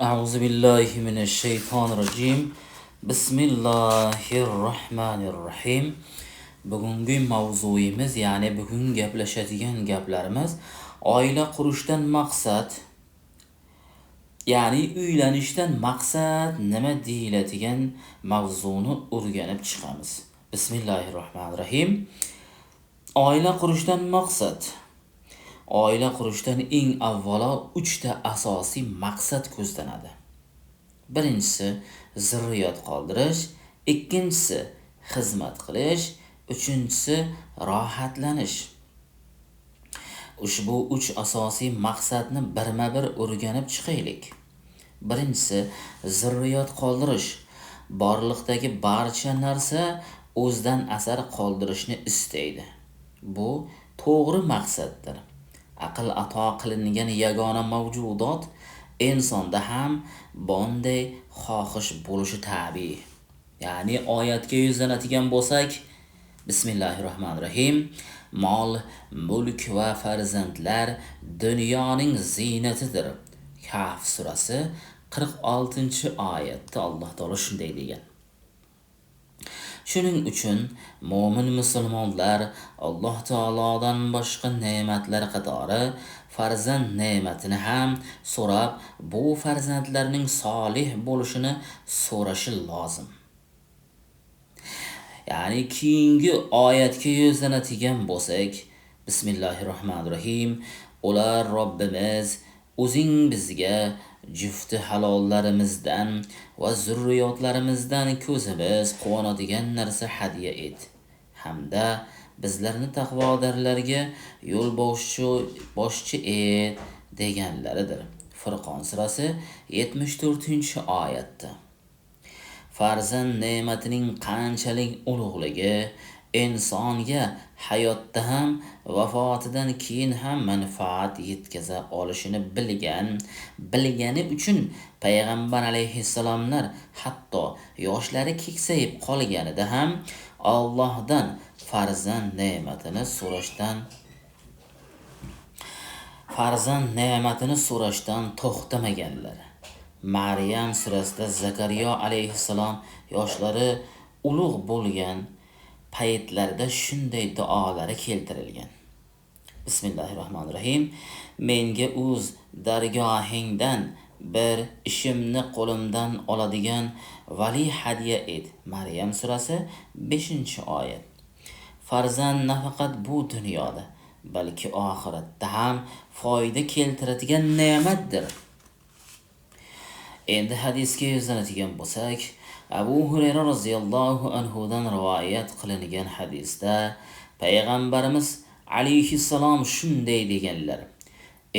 A'udhu billahi minash shaytonir rojim. Bismillahir rohmanir rohim. Bugungi mavzuyimiz, ya'ni bugun gaplashadigan gaplarimiz oila qurishdan maqsad, ya'ni uylanishdan maqsad nima deyiladigan mavzuni o'rganib chiqamiz. Bismillahir rohmanir rohim. Oila qurishdan maqsad. Oila qurishdan eng avvalo 3 ta asosiy maqsad ko'zlanadi. Birinchisi zurriyot qoldirish, ikkinchisi xizmat qilish, uchinchisi rohatlanish. Ushbu 3 asosiy maqsadni birma-bir o'rganib chiqaylik. Birinchisi zurriyot qoldirish. Borliqdagi barcha narsa o'zidan asar qoldirishni istaydi. Bu to'g'ri maqsaddir. Aql ato qilingan yagona mavjudot insonda ham bunday xohish bo'lishi tabiiy. Ya'ni oyatga yuzlanadigan bo'lsak, Bismillahirrohmanirrohim. Mol, mulk va farzandlar dunyoning ziynatidir. Kahf surasi 46-oyatda Alloh taolo shunday degan. Shuning uchun mo'min musulmonlar Alloh taolodan boshqa ne'matlar qatori farzand ne'matini ham so'rab, bu farzandlarning solih bo'lishini so'rashi lozim. Ya'ni keyingi oyatga yuzlanadigan bo'lsak, Bismillahirrohmanirrohim. Ular Robbimiz, o'zing bizga jufti halollarimizdan va zurriyotlarimizdan ko'zimiz quvonadigan narsa hadya et. Hamda bizlarni taqvodorlarga yo'l boshchi et deganlaridir. Furqon surasi 74-oyatda. Farzand ne'matining qanchalik ulug'ligi insonga hayotda ham vafotidan keyin ham manfaat yetkaza olishini bilgani uchun payg'ambar alayhissalomlar hatto yoshlari keksayib qolganida ham Allohdan farzand ne'matini so'rashdan to'xtamaganlar. Maryam surasida Zakariya alayhissalom yoshlari ulug' bo'lgan paytlarda shunday duolari keltirilgan. Bismillahirrohmanirrohim. Menga o'z dargohingdan bir ishimni qo'limdan oladigan vali hadya et. Maryam surasi 5-oyat. Farzand nafaqat bu dunyoda, balki oxiratda ham foyda keltiradigan ne'matdir. Endi hadisga yuzlanadigan bo'lsak, Abu Hurayra roziyallohu anhudan rivoyat qilingan hadisda payg'ambarimiz alayhissalom shunday deganlar: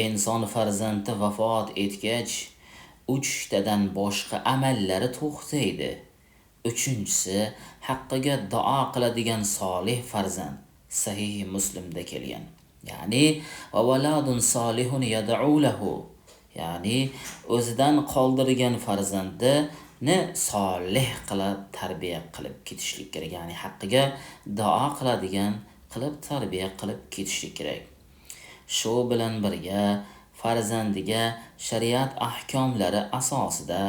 inson farzandi vafot etgach, 3 tadan boshqa amallari to'xtaydi. 3-chisi haqqiga duo qiladigan solih farzand. Sahih Muslimda kelgan. Ya'ni va valadun solihun yad'u lahu. Ya'ni o'zidan qoldirgan farzandini solih qilib tarbiya qilib ketishlik kerak. Ya'ni haqqiga duo qiladigan qilib tarbiya qilib ketishlik kerak. Shu bilan birga farzandiga shariat ahkomlari asosida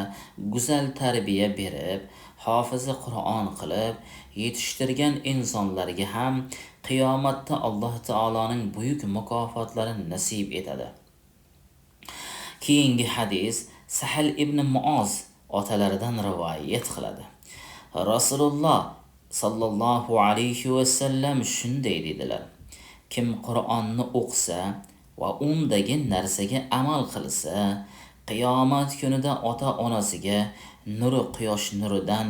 go'zal tarbiya berib, hofizi Qur'on qilib yetishtirgan insonlarga ham qiyomatda Alloh taoloning buyuk mukofotlari nasib etadi. Keyingi hadis Sahl ibn Muoz otalaridan rivoyat qiladi. Rasululloh sallallohu alayhi va sallam shunday dedilar: kim Qur'onni o'qisa va undagi narsaga amal qilsa, qiyomat kunida ota-onasiga nuri quyosh nuridan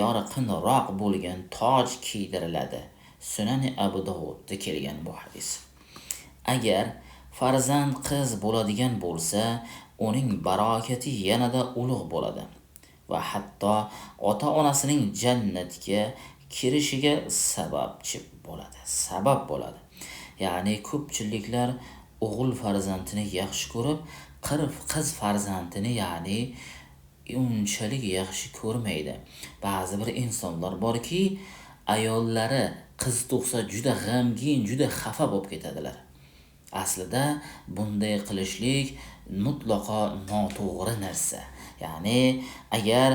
yorqinroq bo'lgan toj kiydiriladi. Sunani Abu Dovudda kelgan bu hadis. Agar farzand qiz bo'ladigan bo'lsa, uning barakati yanada ulug' bo'ladi va hatto ota-onasining jannatga kirishiga sababchi bo'ladi. Sabab bo'ladi. Ya'ni ko'pchiliklar o'g'il farzandini yaxshi ko'rib, qiz farzandini ya'ni unchalik yaxshi ko'rmaydi. Ba'zi bir insonlar borki, ayollari qiz tug'sa juda g'amgin, juda xafa bo'lib ketadilar. Aslida bunday qilishlik mutlaqo noto'g'ri narsa. Ya'ni agar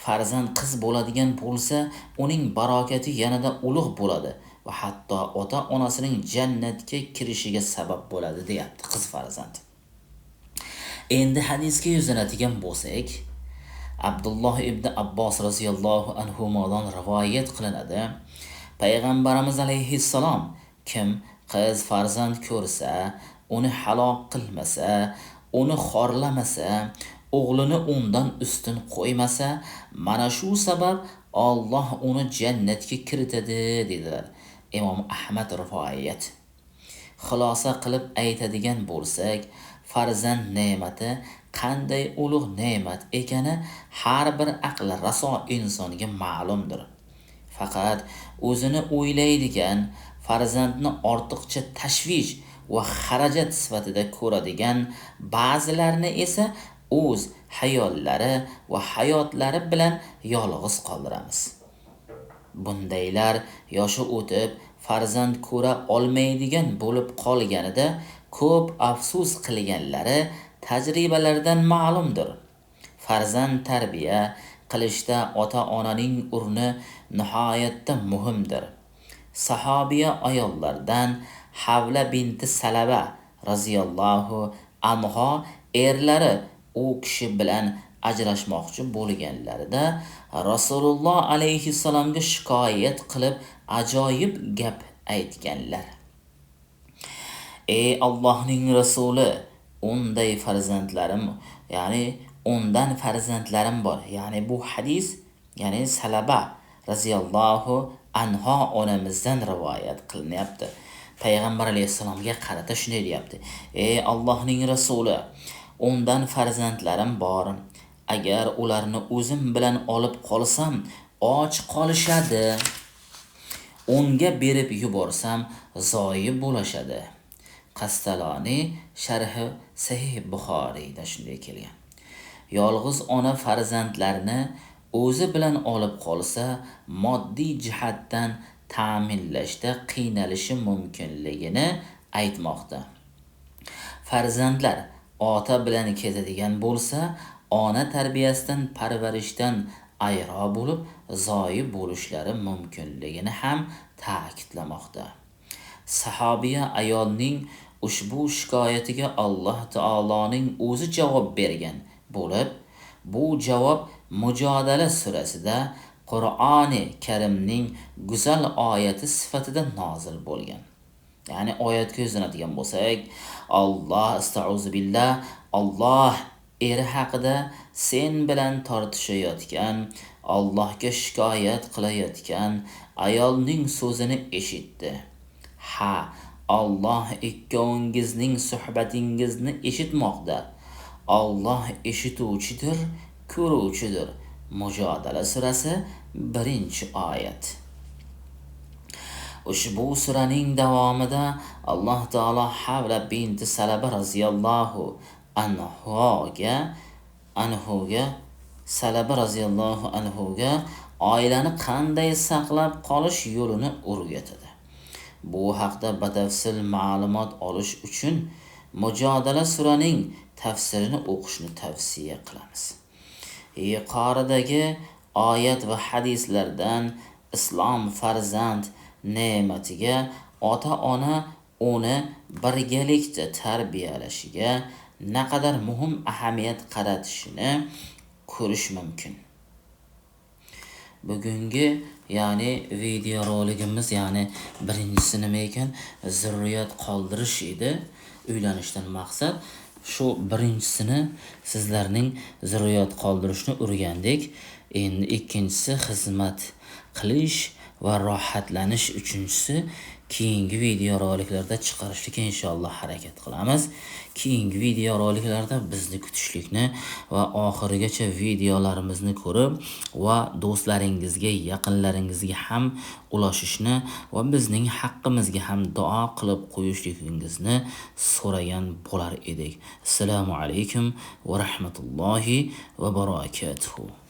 farzand qiz bo'ladigan bo'lsa, uning barokati yanada ulug' bo'ladi va hatto ota-onasining jannatga kirishiga sabab bo'ladi deyapti qiz farzand. Endi hadisga yuzlanadigan bo'lsak, Abdulloh ibn Abbos roziyallohu anhudan rivoyat qilinadi. Payg'ambarimiz alayhissalom kim qiz farzand ko'rsa, uni halok qilmasa, uni xorlamasa, o'g'lini undan ustun qo'ymasa, mana shu sabab Alloh uni jannatga kiritadi dedilar. Imom Ahmad rivoyat. Xulosa qilib aytadigan bo'lsak, farzand ne'mati qanday ulug' ne'mat ekani har bir aqli raso insonga ma'lumdir. Faqat o'zini o'ylaydigan, farzandni ortiqcha tashvish va xarajat sifatida ko'radigan ba'zilarni esa o'z hayollari va hayotlari bilan yolg'iz qoldiramiz. Bundaylar yoshi o'tib, farzand ko'ra olmaydigan bo'lib qolganida ko'p afsus qilganlari tajribalardan ma'lumdir. Farzand tarbiya qilishda ota-onaning o'rni nihoyatda muhimdir. Sahobiya ayollardan Havla binti Salaba roziyallohu anha erlari u kishi bilan ajrashmoqchi bo'lganlarida Rasululloh alayhissalomga shikoyat qilib ajoyib gap aytganlar. Ey Allohning rasuli, unday farzandlarim, ya'ni undan farzandlarim bor. Ya'ni bu hadis, ya'ni Salaba roziyallohu anha onamizdan rivoyat qilinyapti. Payg'ambar alayhissalomga qarata shunday deyapti: Ey Allohning rasuli, undan farzandlarim bor. Agar ularni o'zim bilan olib qolsam, och qolishadi. Unga berib yuborsam, zoyi bo'lashadi. Qastaloniy sharhi Sahih Buxoriyda shunday kelgan. Yolg'iz ona farzandlarini o'zi bilan olib qolsa, moddiy jihatdan ta'minlashda qiynalishi mumkinligini aytmoqda. Farzandlar ota bilan ketadigan bo'lsa, ona tarbiyasidan, parvarishdan ayro bo'lib, zoyi bo'lishlari mumkinligini ham ta'kidlamoqda. Sahobiya ayolning ushbu shikoyatiga Alloh taoloning o'zi javob bergan bo'lib, bu javob Mujodala surasida Qur'oni Karimning go'zal oyati sifatida nozil bo'lgan. Ya'ni oyatga yuzlanadigan bo'lsak, Alloh astauzu billah, Alloh eri haqida sen bilan tortishayotgan, Allohga shikoyat qilayotgan ayolning so'zini eshitdi. Ha, Alloh ikkovingizning suhbatingizni eshitmoqda. Alloh eshituvchidir, ko'ruvchidir. Mujodala surasi 1-oyat. Ushbu suraning davomida Alloh taolo Havla binti Salaba roziyallohu anhuga Salaba roziyallohu anhuga oilani qanday saqlab qolish yo'lini o'rgatadi. Bu haqda batafsil ma'lumot olish uchun Mujodala suraning tafsirini o'qishni tavsiya qilamiz. Yuqoridagi oyat va hadislardan islom farzand ne'matiga ota-ona uni birgalikda tarbiyalashiga naqadar muhim ahamiyat qaratishini ko'rish mumkin. Bugungi, ya'ni videoroligimiz, ya'ni birinchisi nima ekan? Zurriyat qoldirish edi. Uylanishdan maqsad shu birinchisini sizlarning zurriyat qoldirishni o'rgandik. Endi ikkinchisi xizmat qilish va rohatlanish, uchinchisi keyingi videoroliklarda chiqarishga inshaalloh harakat qilamiz. Keyingi videoroliklarda bizni kutishlikni va oxirigacha videolarimizni ko'rib va do'stlaringizga, yaqinlaringizga ham ulashishni va bizning haqqimizga ham duo qilib qo'yishligingizni so'ragan bo'lar edik. Assalomu alaykum va rahmatullohi va barakatuh.